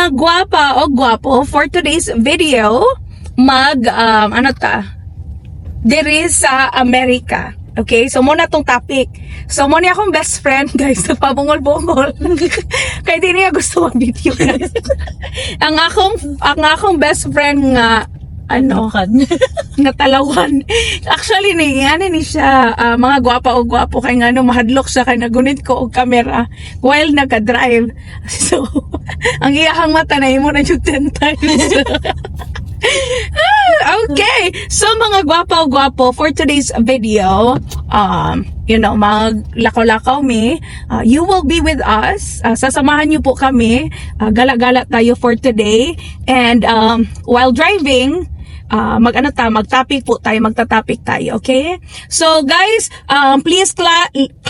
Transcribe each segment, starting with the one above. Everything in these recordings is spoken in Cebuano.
Mga gwapa o gwapo, for today's video, mag, ano ta? Diri sa Amerika. Okay? So, mao na tong topic. So, mao ni akong best friend, guys, na pabungol-bungol. Kaya di niya gusto mag-video, guys. Ang akong best friend nga, ano, nga talawan. Actually, ni, ano ni siya, mga gwapa o gwapo, kay nga ano, mahadlok siya, kay nagunit ko og camera while naka-drive. So, ang iyahang mata nahimo na yung 10 times. Okay. So mga gwapa o gwapo, for today's video, maglakaw-lakaw mi. You will be with us. Sasamahan niyo po kami. Gala-gala tayo for today. And while driving, mag-ano ta, mag-topic po tayo, magta-topic tayo, okay? So guys, please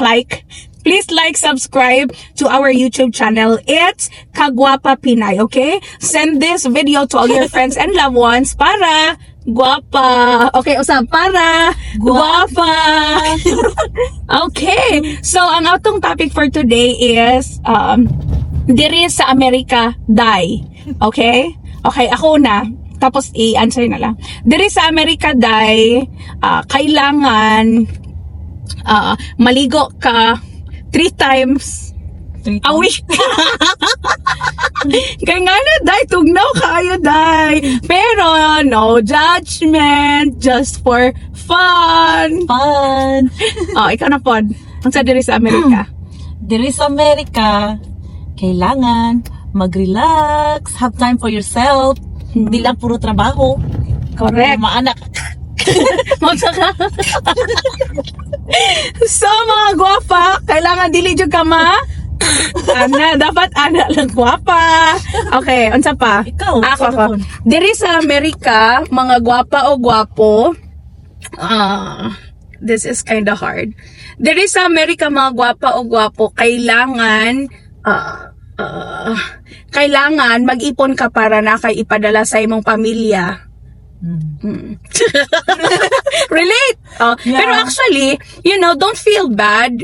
like, subscribe to our YouTube channel. It's Kagwapa Pinay, okay? Send this video to all your friends and loved ones para guwapa. Okay, usab para guwapa. Okay. So, ang atong topic for today is diri sa Amerika, day. Okay? Okay, ako na. Tapos i-answer na lang. Diri sa Amerika, day, kailangan maligo ka three times a week. Kaya nga na, day, tugnaw kayo, day. Pero, no judgment, just for fun. Fun. Oh, ikaw na pod. Unsa diri sa Amerika? Diri sa Amerika, kailangan mag-relax, have time for yourself. Hindi lang puro trabaho. Correct. Maanak. Magsaka. So, mga gwapa, kailangan dili jud ka ma. Ana, dapat ana lang gwapa. Okay, unsa pa? Ikaw, Ako, ikaw ako. na. Diri sa Amerika, mga gwapa o gwapo, ah, this is kinda hard. Diri sa Amerika, mga gwapa o gwapo, kailangan mag-ipon ka para na kay ipadala sa imong pamilya. Relate. Oh, pero actually, don't feel bad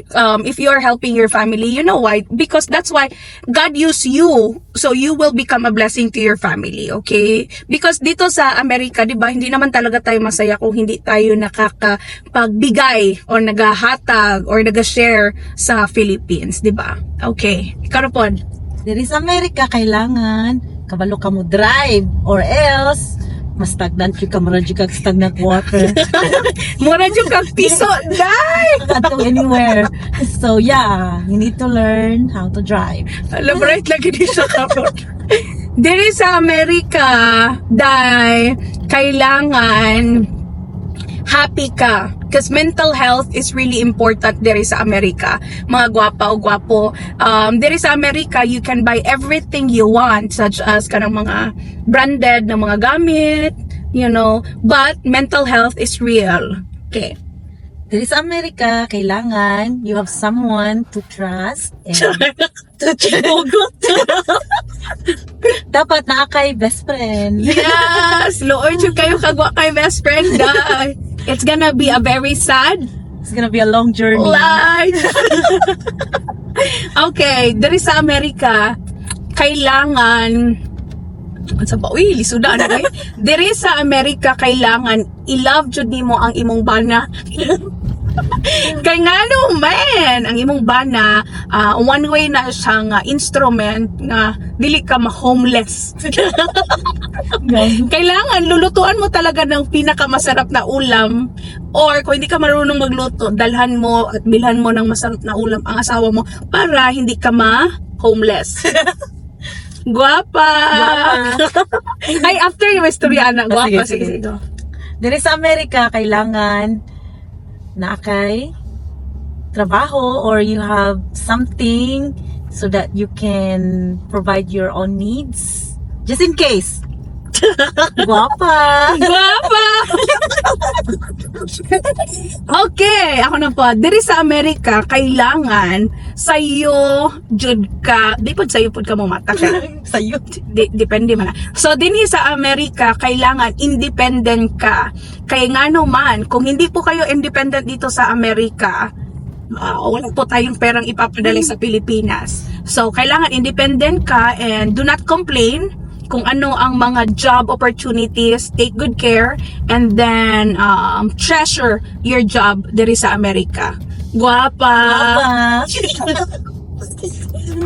if you are helping your family. You know why? Because that's why God used you so you will become a blessing to your family, okay? Because dito sa Amerika, 'di ba, hindi naman talaga tayo masaya kung hindi tayo nakakapagbigay or nagahatag or naga-share sa Philippines, 'di ba? Okay. Ikaw na pod. Diri sa Amerika, kailangan kabalo ka mo drive or else mas stagnant jud ka, mura jud kag stagnant water. Mura jud kag piso, day. Kadto anywhere. So yeah, you need to learn how to drive. Alam, right lagi di siya karon. Diri sa Amerika, day, kailangan happy ka. Because mental health is really important diri sa Amerika. Mga gwapa o gwapo. Diri sa Amerika, you can buy everything you want, such as kanang mga branded na mga gamit. But mental health is real. Okay. Diri sa Amerika, kailangan you have someone to trust and to Hugot. Dapat naa kay best friend. Yes! Looy jud kayo kag wa kay best friend, day. It's gonna be a very sad It's gonna be a long journey. Life. Okay, diri sa Amerika, kailangan unsa ba? Uy, lisuda na kay. Diri sa Amerika kailangan i-love jud nimo ang imong bana. Kay ngano man, ang imong bana, one way na siya nga instrument nga dili ka ma-homeless. Kailangan lulutuan mo talaga ng pinakamasarap na ulam or kung hindi ka marunong magluto, dalhan mo at bilhan mo ng masarap na ulam ang asawa mo para hindi ka ma-homeless. Guwapa! Ay, after yung istorya na, guwapa. Ah, sige, Sige, sige. sige. Diri sa Amerika, kailangan naa kay trabaho or you have something so that you can provide your own needs. Just in case. Guwapa! Guwapa! Okay, ako na po. Diri sa Amerika, kailangan sa'yo, jud ka, di pod sa'yo pod ka mo mata ka. Sa'yo. Depende man na. So, dinhi sa Amerika, kailangan independent ka. Kaya nga man, kung hindi po kayo independent dito sa Amerika, Wala po tayong perang ipapadala sa Pilipinas. So, kailangan independent ka and do not complain kung ano ang mga job opportunities, take good care, and then treasure your job diri sa Amerika. Guwapa! Guwapa.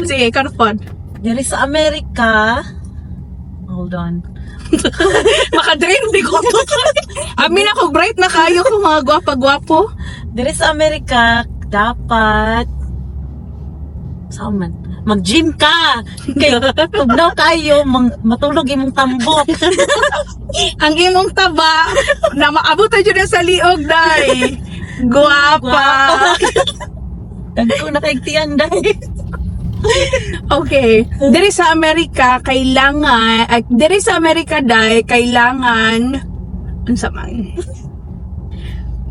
Sige, karpon. Diri sa Amerika, hold on. Makadrain di ko to. Amin ako, bright na kayo ko, mga gwapa-gwapo. Diri sa Amerika, dapat saan man? Mag-gym ka! Kay tugnaw kayo, matulog imong tambok. Ang imong taba, na maabot na dyan sa liog, day. Guwapa! Guwapa. Dagko na kay tiyan dai. Okay. Diri sa Amerika, kailangan, ay, diri sa Amerika, day, kailangan, unsa man?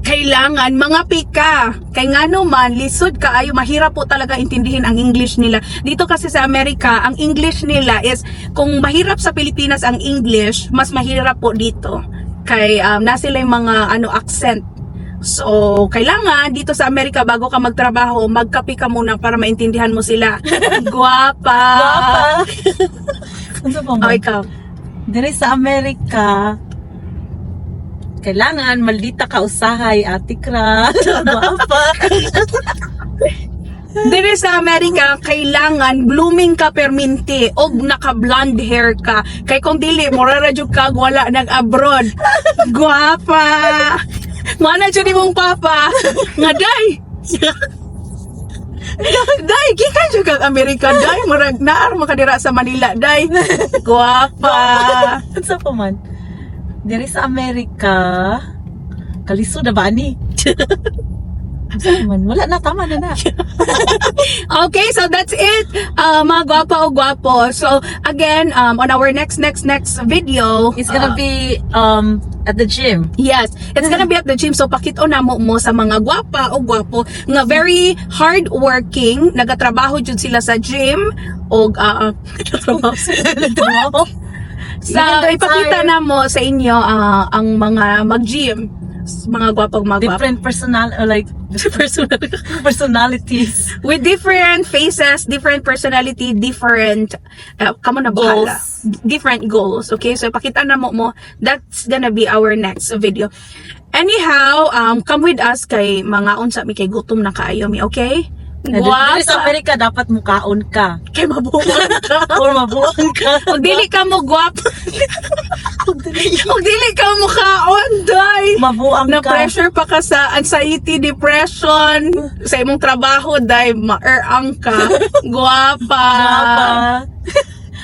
Kailangan mga pika. Kay ngano man, lisod kaayo, mahirap po talaga intindihin ang English nila. Dito kasi sa Amerika, ang English nila is, kung mahirap sa Pilipinas ang English, mas mahirap po dito. Kay na sila yung mga ano accent. So, kailangan dito sa Amerika bago ka magtrabaho, magkape ka muna para maintindihan mo sila. Guwapa. Guwapa. Unsa pa Oh, man? ikaw. Diri sa Amerika, kailangan maldita ka usahay, Ate Kra. Guwapa. Diri sa Amerika, kailangan blooming ka perminti og naka-blonde hair ka. Kay kung dili, mura ra jud ka wala nag-abroad. Guwapa. Mana jud imong papa? Nga day. Day, gikan jud kag Amerika, day. Murag naar makadira sa Manila, day. Guwapa. Unsa pa man? Diri sa Amerika, kalisod na ba ni? Unsa pa man? Wala na, tama na na. Okay, so that's it. Mga gwapa o gwapo. So, again, on our next, next, next video, It's gonna be at the gym. Yes, it's gonna be at the gym. So pakita namo mo sa mga gwapa o gwapo nga very hardworking, nagatrabaho jud sila sa gym og nagatrabaho sila. Sa Even though it's ipakita tired. namo sa inyo ang mga mag-gym, mga gwapong mga gwapo. Different personal or like personalities. With different faces, different personality, different kamo na bahala. Goals. Different goals. Okay? So ipakita namo mo. That's gonna be our next video. Anyhow, come with us kay mga unsa mi kay gutom na kaayo mi, okay? Diri sa Guwapa. Amerika dapat mukaon ka Kay mabuang ka. or mabuang ka. Pag dili ka mo guwapa. Pag dili ka mo kaon, day. Mabuang Na ka. pressure pa ka sa anxiety, depression, sa imong trabaho, day, ma-erang ka. Guwapa. Guwapa.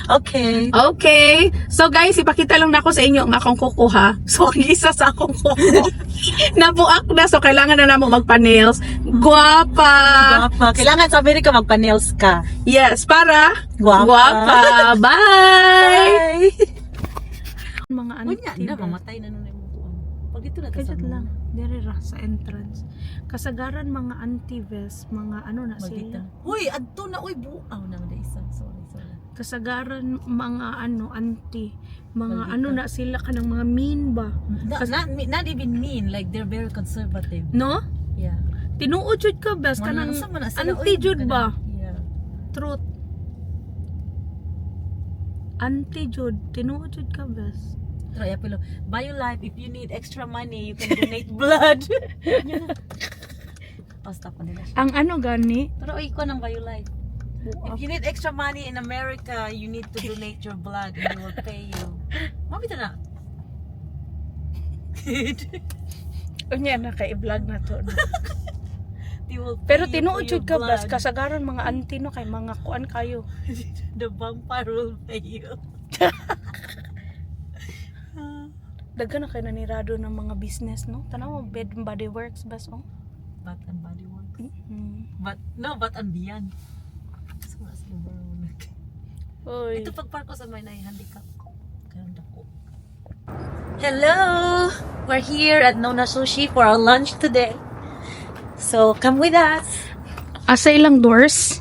Okay. Okay. So guys, ipakita lang nako sa inyo ang akong kuko ha. So ang isa sa akong kuko. Nabuak na so kailangan na namo magpa-nails. Guwapa. Guwapa. Kailangan sa Amerika magpa-nails ka. Yes, para Guwapa. Guwapa. Bye. Bye. Mga Unya na mamatay na nun imong kuan. Pag dito na ta sa Kajat lang, dire ra sa entrance. Kasagaran mga anti-ves, mga ano na Maldita. sila. Uy, adto na uy buaw na man isa. Sorry, sorry. Kasagaran mga ano anti, mga Maldita. ano na sila kanang mga mean ba? Not, not, not even mean, like they're very conservative. No? Yeah. Tinuod jud ka bes kanang Unsa man na sila, anti uy, jud ba? Yeah. Truth. Anti jud, tinuod jud ka bes. Pero yeah, pero BioLife, if you need extra money, you can donate blood. Oh, stop na nila siya. Ang ano gani? Pero ay ko ng BioLife. If you need extra money in America, you need to donate your blood and they will pay you. Mabita na. Unya na kay i-vlog na to. No? They will pay Pero you tinuod for jud your ka bes blood. kasagaran mga anti no kay mga kuan kayo. The vampire will pay you. Daghan na kay nanirado ng mga business no. Tanaw Bed and Body Works bes oh. Bath and Body Works. Mm. But, no, Bath and Beyond. So, wala sila marunong. Oy. Ito pagpark ko sa may handicap. Kaya dako. Hello! We're here at Nona Sushi for our lunch today. So, come with us. Asa ilang doors?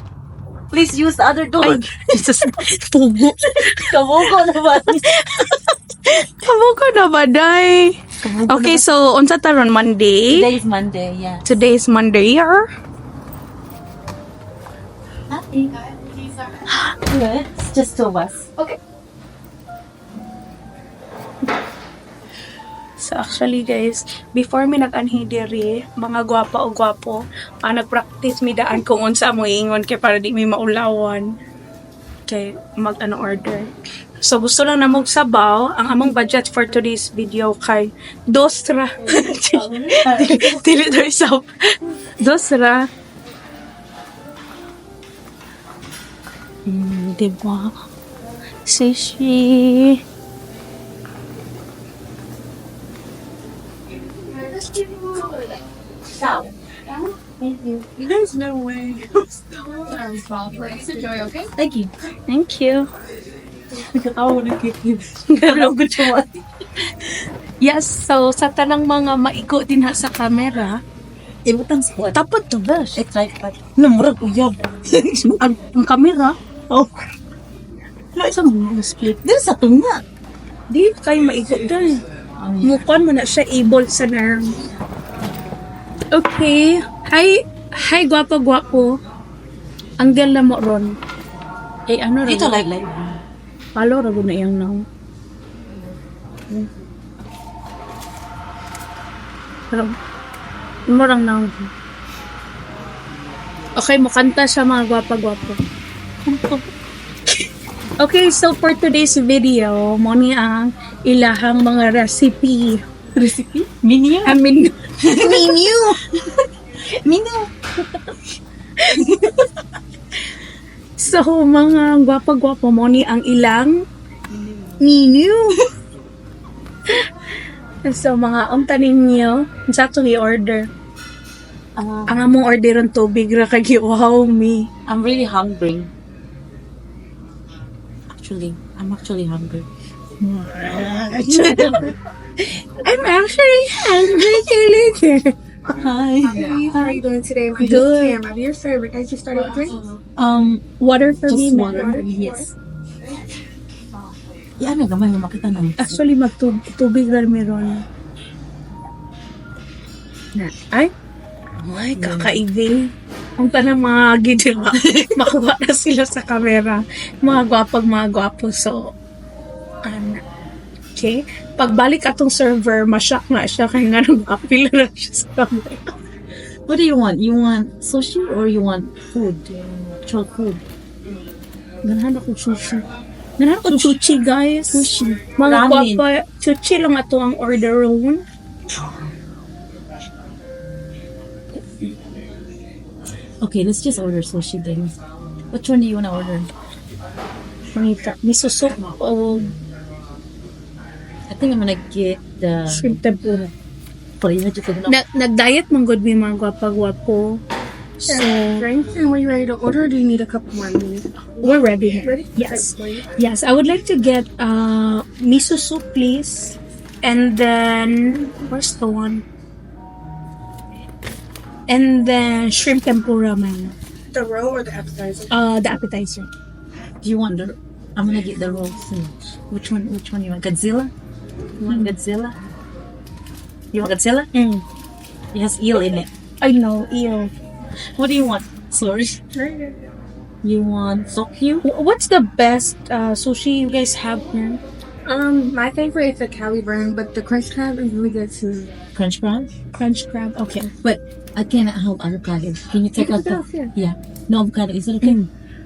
Please use the other door. Ay, Jesus. Tugo. Kabugo na ba? Kabuko na ba, day? Okay, so, unsa taron Monday? Today is Monday, yeah. Today is Monday, ah. Yeah, it's just two of us. Okay. So actually, guys, before mi nag-anhi diri, mga gwapa o gwapo, nag-practice mi daan kung unsa mo ingon kay para di mi maulawan. Kay mag ano order. So gusto lang namog sabaw, ang among budget for today's video kay dos ra. Dili dili sa dos ra. Diba? Sushi. There's no way. Enjoy, okay? Thank you. Thank you. I wanna kick you. Yes, so sa tanang mga maigo din ha sa camera, Ibutang sa tapod to ba? Eh, tripod. Namurag uyab. Ang camera, Oh. wala isang split. Dili sa tunga. Di kay maigo dun. Mukon mo na siya able sa nerve. Okay. Hi, hi gwapo gwapo. Ang na mo ron. Eh ano ron? Dito live live. Follow ra gud na iyang now. Pero, murang now. Okay, mukanta siya, mga gwapa-gwapo. Okay, so for today's video, mo ni ang ilahang mga recipe. Recipe? Menu? I mean, Menu! Menu! So mga gwapa-gwapo, mo ni ang ilang menu. So mga unta ninyo, sa atong i-order. Ang among order ang tubig ra kay wow me. I'm really hungry. Actually, I'm actually hungry. I'm actually hungry. Hi. How are you doing today? My Good. name is Cam. I'm your server. Can I just start with drinks? Water for me, Just ma'am. water. Yes. Yan, ano gamay mo makita na. Actually, magtubig ra meron. Na, ay, ay, kakaibi. Ang tanang mga ginawa, makuha na sila sa camera. Mga gwapag, mga gwapo. So, ano, okay. Pagbalik atong server, mashock na siya kaya nga nag-apil na siya sa camera. What do you want? You want sushi or you want food? Actual food. Ganahan ako sushi. Ganahan ako sushi, guys. Sushi. Mga Ramen. gwapa, sushi lang ato ang order room. Okay, let's just order sushi then. Which one do you want to order? Mangita, miso soup o I think I'm gonna get the shrimp tempura. Pareha jud ko na. Nag-diet man gud mi, mga gwapa-gwapo. So, Drinks, and were you ready to order or do you need a couple more minutes? We're ready. Ready? Yes. Great. Yes, I would like to get miso soup, please. And then where's the one? And then shrimp tempura, man. The roll or the appetizer? The appetizer. Do you want the I'm gonna get the roll soon. Which one you want? Godzilla? You want Godzilla? You want Godzilla? Mm. It has eel in it. I know, ew. What do you want? Sorry. You want Tokyo? What's the best sushi you guys have here? My favorite is the Cali burn, but the crunch crab is really good too. Crunch crab? Crunch crab. Okay. But I cannot have avocado. Can you take You out can the put it off, Yeah. No avocado. Is it okay?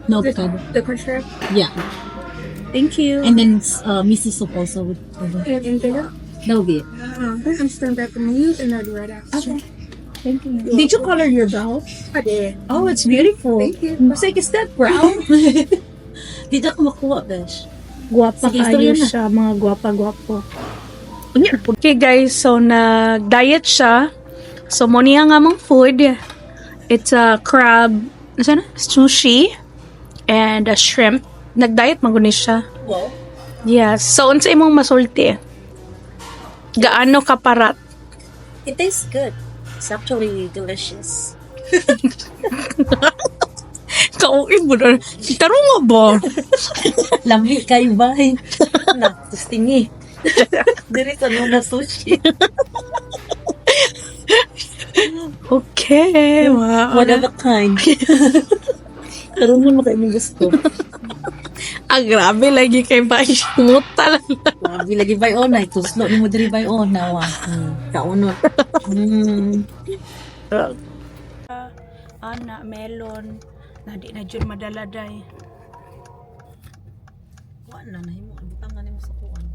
No avocado. The crunch crab Yeah. Thank you. And then miso soup also with and anything else? that will be it. I'm just gonna grab the menus and I'll be right after. Okay. Thank you. Did you color your brow? I did. Oh, it's beautiful. Thank you. I was like, "Is that brown?" Di ako makuha, besh. Guwapa Sige, kayo istorya na. siya, mga guwapa-guwapo. Okay guys, so nag-diet siya. So mo niya nga among food. It's a crab, ano na? Sushi and a shrimp. Nag-diet man gud ni siya. Wow. Yes. So unsa imong masulti? Gaano kaparat? It tastes good. It's actually delicious. Kauin mo na. Tarong nga ba? Lami kayo ba? Na, tingi. Diri sa nuna sushi. Okay. Wow. One of a kind. Karon mo kay imong gusto. Ah, grabe lagi kay ba muta lang. Grabe lagi bay on ay tuslo nimo diri bay on nawa. Kaunot. Ana, melon. Na di na jud madala day. Wa na nahimo butang na nimo sa kuan.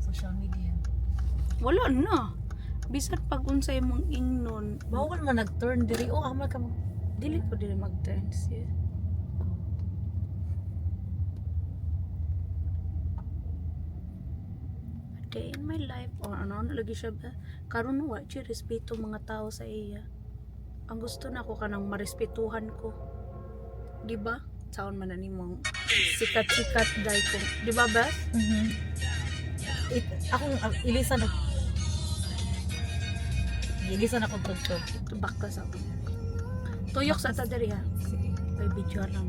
Social media. Wala na. Bisan pag unsay mong ingnon, Bawal man nag-turn diri oh amal ka mag dili ko dili mag-turn siya. A day in my life or ano ano lagi siya ba? Karon wa siya respeto mga tao sa iya. Ang gusto na ako kanang marespetuhan ko. Di ba? Taon man na nimong sikat-sikat dahil ko. Di ba ba? It, akong ilisan ako. Ilisan ako tugtog. Tubak ka sa ako. Tuyok sa ta diri ha. Sige. May video lang.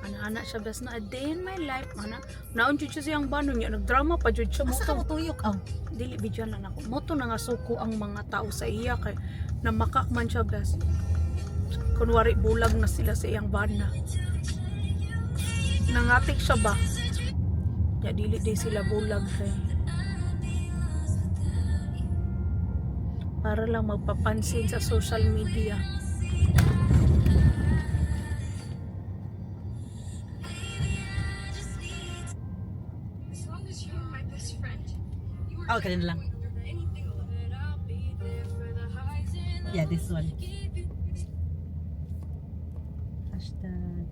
Ana-ana siya bes na a day in my life. Ana, naon jud siya siyang bano niya. Nagdrama pa jud siya. Asa ka Moto, mo tuyok aw? dili video lang ako. Moto na nga suko ang mga tao sa iya kay namakak man siya bes. Kunwari bulag na sila sa iyang bana. Nangatik siya ba? Ya dili day sila bulag kay. Para lang magpapansin sa social media. As long as you're my best friend, you are Oh, ganun lang. going through anything alone. Yeah, this one. Hashtag.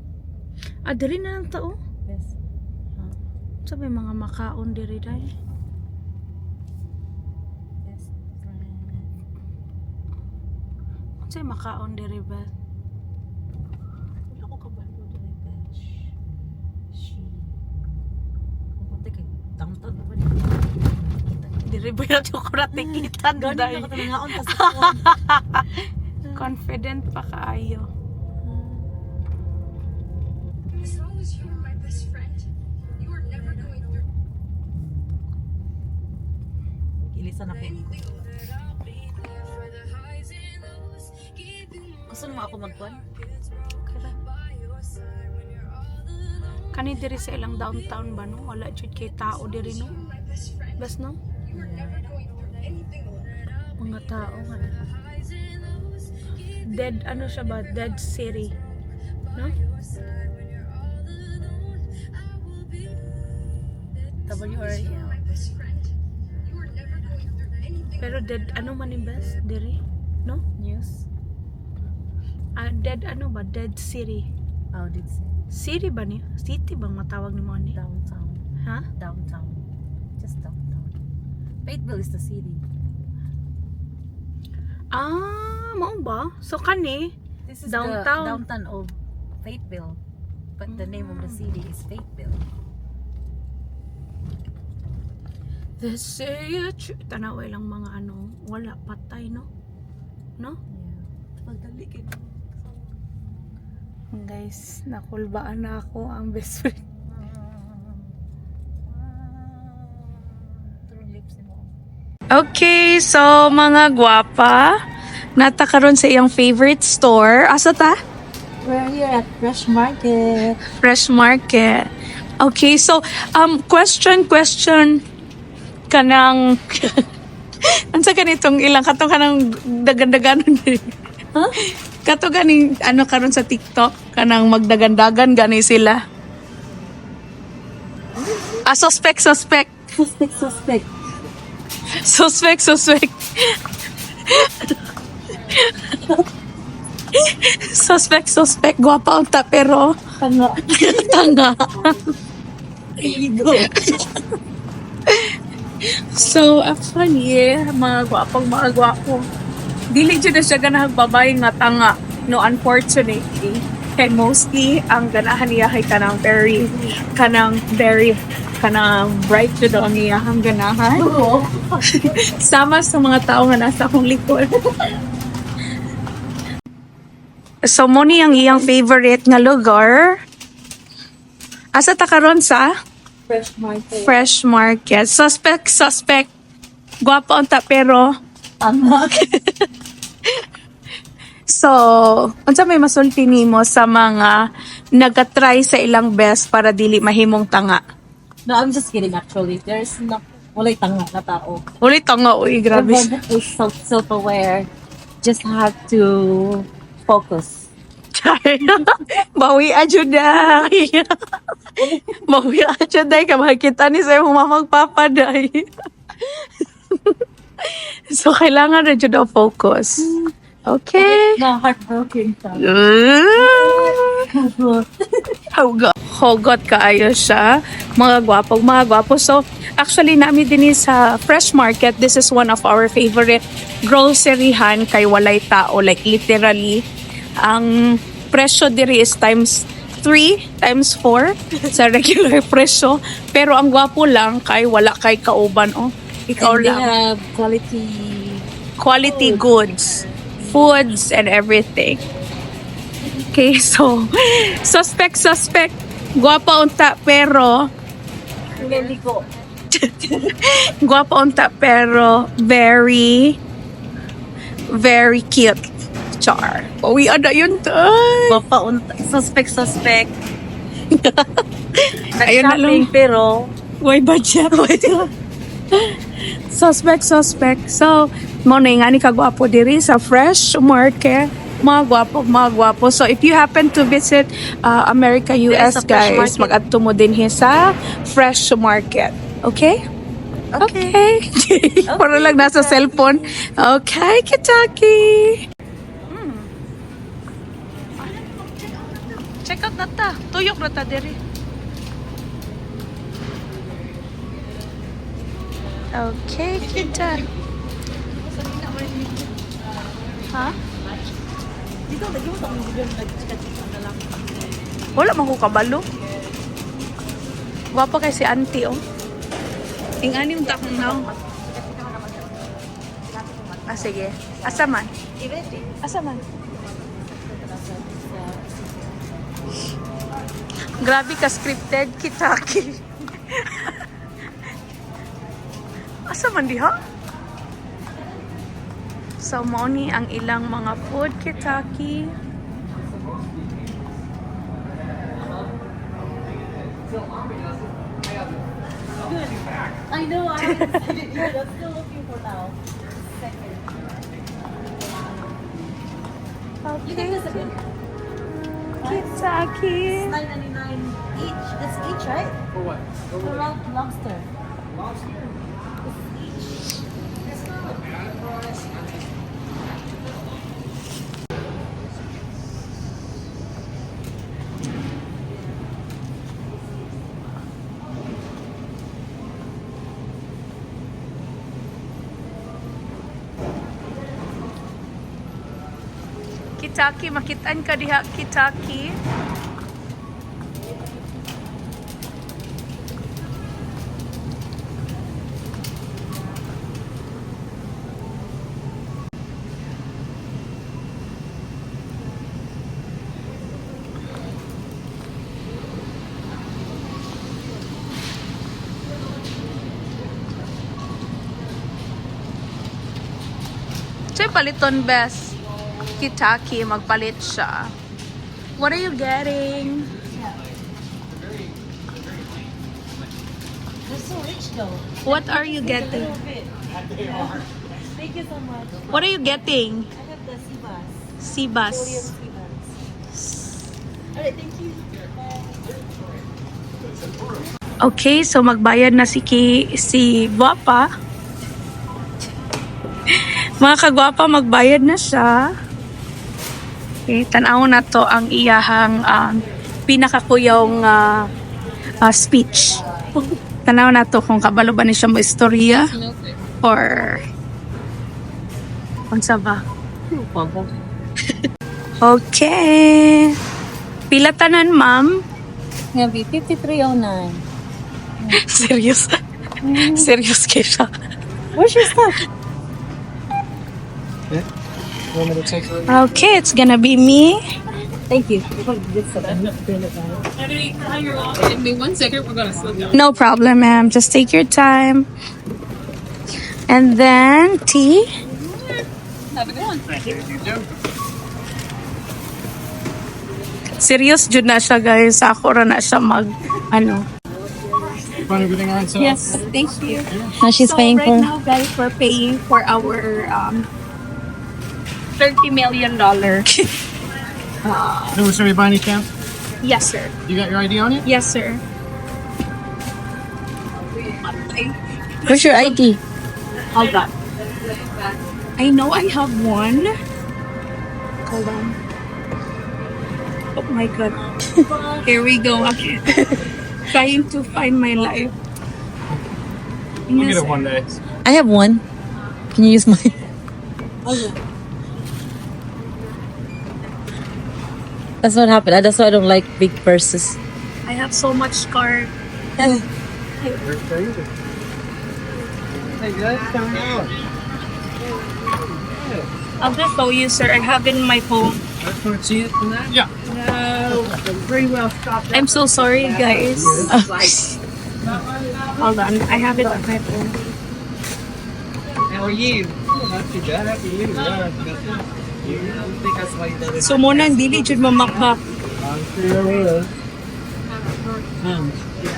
Ah, diri na lang tao. Yes. Sabi mga makaon diri day. Best friend. Unsay makaon diri ba? Wala ko kabalo diri besh. She. Kung kay downtown ba ni? Kita. Diri ba yung chocolate kitan Gani day? na ko tanangaon ta sa kuan. Confident pa kaayo. As long as you're my best friend, you are never going through Ilisan ako. anything alone. Gusto mo ako magkuan? Kani diri sa ilang downtown ba no? Wala jud kay tao diri no. You're my best friend. Bas no? You are never going through anything alone. Mga tao nga. Dead ano siya ba? Dead city. No? W R You're L. my best friend. You are never going through anything Pero dead ano man ni best diri? No? News. Ah, dead ano ba? Dead city. Oh, did say City ba niyo? City bang matawag nimo ani? downtown. Ha? Downtown. Just downtown. Fayetteville is the city. Ah, mao ba? So kani This is Downtown. the downtown of Fayetteville. But the name of the city is Fayetteville. They say it. Tanaw ilang mga ano, wala patay no. No? Yeah. Pagdali kay Guys, nakulbaan na ako ang best friend. True lips mo. Okay, so mga gwapa, nata karon sa iyang favorite store. Asa ta? We're here at Fresh Market. Fresh Market. Okay, so question question kanang unsa kanitong ilang katong kanang dagan-daganon diri? Huh? Kato ganing ano karon sa TikTok kanang magdagandagan gani sila. Ah, suspect, suspect. Suspect, suspect. Suspect, suspect. Suspect, suspect. Gwapa unta pero Tanga. tanga. Ego. So, actually, mga gwapong mga gwapo. Dili jud na siya ganahang babae nga tanga. No, unfortunately. Kay mostly, ang ganahan niya kay kanang very, kanang bright jud ang iyahang ganahan. Oo. Sama sa mga tao nga nasa akong likod. So, mo ni ang iyang favorite nga lugar. Asa ta karon sa? Fresh Market. Fresh Market. Suspect, suspect. Gwapo unta pero Tanga. So, unsa may masulti nimo sa mga nagatry sa ilang best para dili mahimong tanga? No, I'm just kidding actually. There's no, walay tanga na tao. Uli tanga, uy, grabe. Everyone is self-aware. Just have to focus. Bawi adyo day. Bawi adyo day. Kamakita ni sa imong mamag papa day. So, kailangan na jud ang focus. Okay. Na heartbroken ka. Hugot. Hugot kaayo siya. Mga gwapo, mga gwapo. So, actually, nami din sa Fresh Market. This is one of our favorite groceryhan kay walay tao. Like, literally, ang presyo diri is times 3, times 4 sa regular presyo. Pero ang gwapo lang kay wala kay kauban, oh. Ikaw And they lang. have quality Quality goods, foods, and everything. Okay, so, suspect, suspect, guwapa unta, pero, Meliko. guwapa unta, pero, very, very cute. Char. Uwi na yun, tay. Gwapa unta. Suspect, suspect. Ayun na lang. Nag-shopping pero Why budget? Suspect, suspect. So, mo na nga ni kagwapo diri sa Fresh Market. Mga gwapo, mga gwapo. So, if you happen to visit America, US, There is a Fresh guys, Market. mag-adto mo din hi sa Fresh Market. Okay? Okay. Para lang nasa cellphone. Okay, Kitaki. Check out na ta. Tuyok na ta diri. Okay, kita. Ha? Dito, lagi mo sa akong nag-chika-chika na lang. Wala man ko kabalo. Gwapa kay si auntie, oh. Ing-ani yung takong now. Ah, sige. Asa man? Asa man? Grabe ka scripted, Kitaki. Asa man diha? So, mao ni ang ilang mga food, Kitaki. I know, I haven't seen it yet. I'm still looking for now. Second. You think that's a good Kitaki. 9.99 each. That's each, right? For what? For lobster. Lobster? It's each. It's not a bad price. I mean, Kitaki, makitaan ka diha, Kitaki. Siya paliton best. Kitaki, magpalit siya. What are you getting? They're so rich though. What are you getting? A little bit. Thank you so much. What are you getting? I have the sea bass. Sibas. Julian sea bass. Alright, thank you. Okay, so magbayad na si Ki, si Guapa. Mga kagwapa, magbayad na siya. Okay, tanaw na to ang iyahang pinakakuyong speech. Tanaw na to kung kabalo ba ni siya mo istorya or unsa ba? Okay. Pila tanan, ma'am? Nga be 5309. Serious? Serious kay siya. Where's your stuff? You want me to take her? Okay, it's gonna be me. Thank you. Give me one second. We're gonna slow down. No problem, ma'am. Just take your time. And then tea. Have a good one. You too. Serious jud na siya, guys. Ako ra na siya mag ano. Find everything all right, so Yes, thank you. Now she's So paying right for now, guys, we're paying for our $30 million. Military by any chance? Yes, sir. You got your ID on you? Yes, sir. Where's your ID? Hold on. I know I have one. Hold on. Oh my God. Here we go again. Trying to find my life. We'll get it one day. I have one. Can you use mine? That's what happened. That's why I don't like big purses. I have so much card. Hey guys, how are you? I'll just show you, sir. I have it in my phone. Yeah. I'm so sorry, guys. Hold on. I have it on my phone. How are you? Not too bad. How are you? Yeah. You think that's why you did it? So, mao nang dili jud mamakak.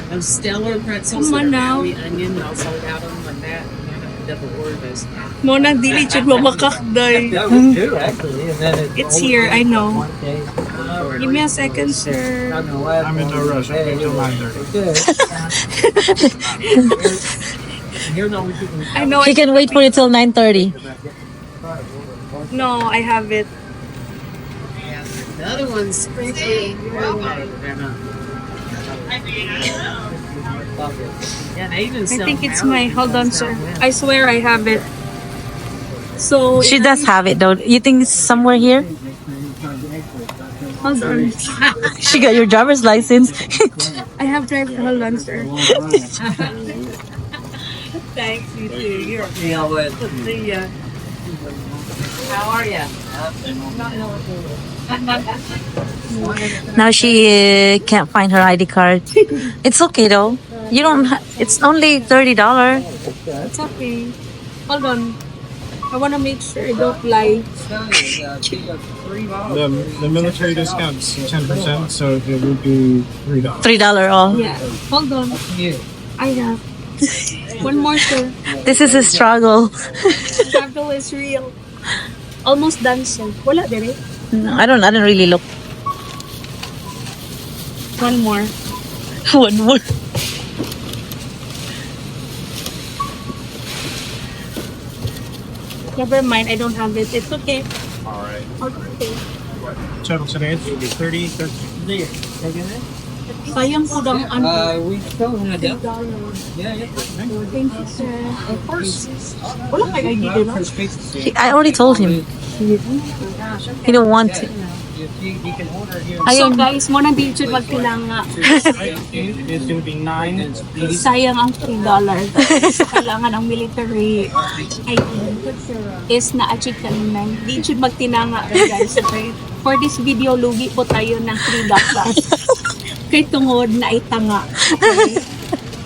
Those stellar pretzels Come on that are now. Maui onion, I sold out on like that. And I have to double order those. Mao nang dili jud mamakak, day. That was two actually, and then it's It's here, I know. One case. Give me a second, sir. I'm in no rush. I'm here till 9:30. You're the only people. I know. She can wait for you till 9:30. No, I have it. The other one's Yeah, they even I sell think it's Maui my. Hold on, sir. pretzels. I swear I have it. So She does have it though. You think it's somewhere here? Hold on. She got your driver's license. I have driver. Hold on, sir. Thanks, you too. You're Yeah, but see ya. How are ya? Now she can't find her ID card. It's okay though. You don't. It's only $30. It's okay. Hold on. I wanna make sure I don't lie. The military discount's 10%, so it would be $3. $3 all. Yeah. Hold on. I have. One more, sir. This is a struggle. Struggle is real. Almost done, sir. Wala, dere. No, I don't. I don't really look. One more. One more. Never mind. I don't have it. It's okay. All right. Okay. Total today is gonna be 30.13. Sayang po ang ano. We still had that. Yeah. Thank you, sir. Of course. Wala kay ID, di ba? I already told him. He don't want it. You can order here. So guys, mao nang di jud magtinanga. It's gonna be 9. Sayang ang $3. So, kailangan ang military ID is na-achieve kanina. Di jud magtinanga, guys. Okay? For this video, lugi po tayo ng $3. Kay tungod na itanga. Okay?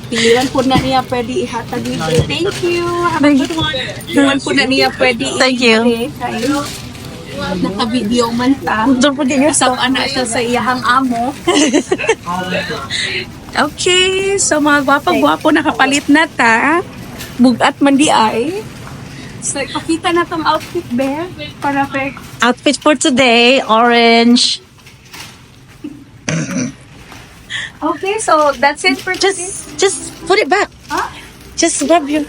Piliwan po na niya pwede ihatag libre. Thank you. Have a good one. Piliwan po na niya pwede Thank you. ilibre. Kay naka-video man ta. Don't forget your Kasama na siya sa iyahang amo. Okay, so mga gwapo-gwapo, nakapalit na ta. Bugat man di ay. So, ipakita na tong outfit, be. Para pe. Outfit for today, orange. Okay, so that's it for today. Just put it back. Huh? Just grab your,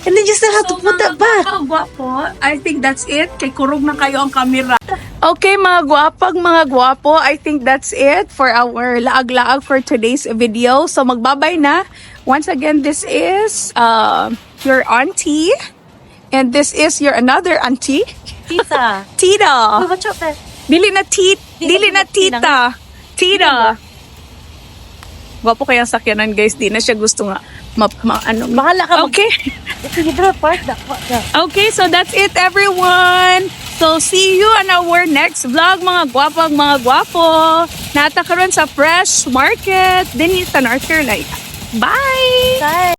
and then you still have to put that back. Mga gwapo, I think that's it. Kay kurog na kayo ang camera. Okay, mga gwapag, mga gwapo, I think that's it for our laag-laag for today's video. So magbabay na. Once again, this is your auntie. And this is your another auntie, Tita. Tita. Watch out there. Dili na tit, dili na tita. Tita. Gwapo kaya sakyanan, guys. Di na siya gusto nga ma ano. Bahala ka. Okay. Sige, bro, park that. Park that. Okay, so that's it, everyone. So see you on our next vlog, mga gwapang mga gwapo. Naa ta karon sa Fresh Market dinhi sa North Carolina. Bye! Bye.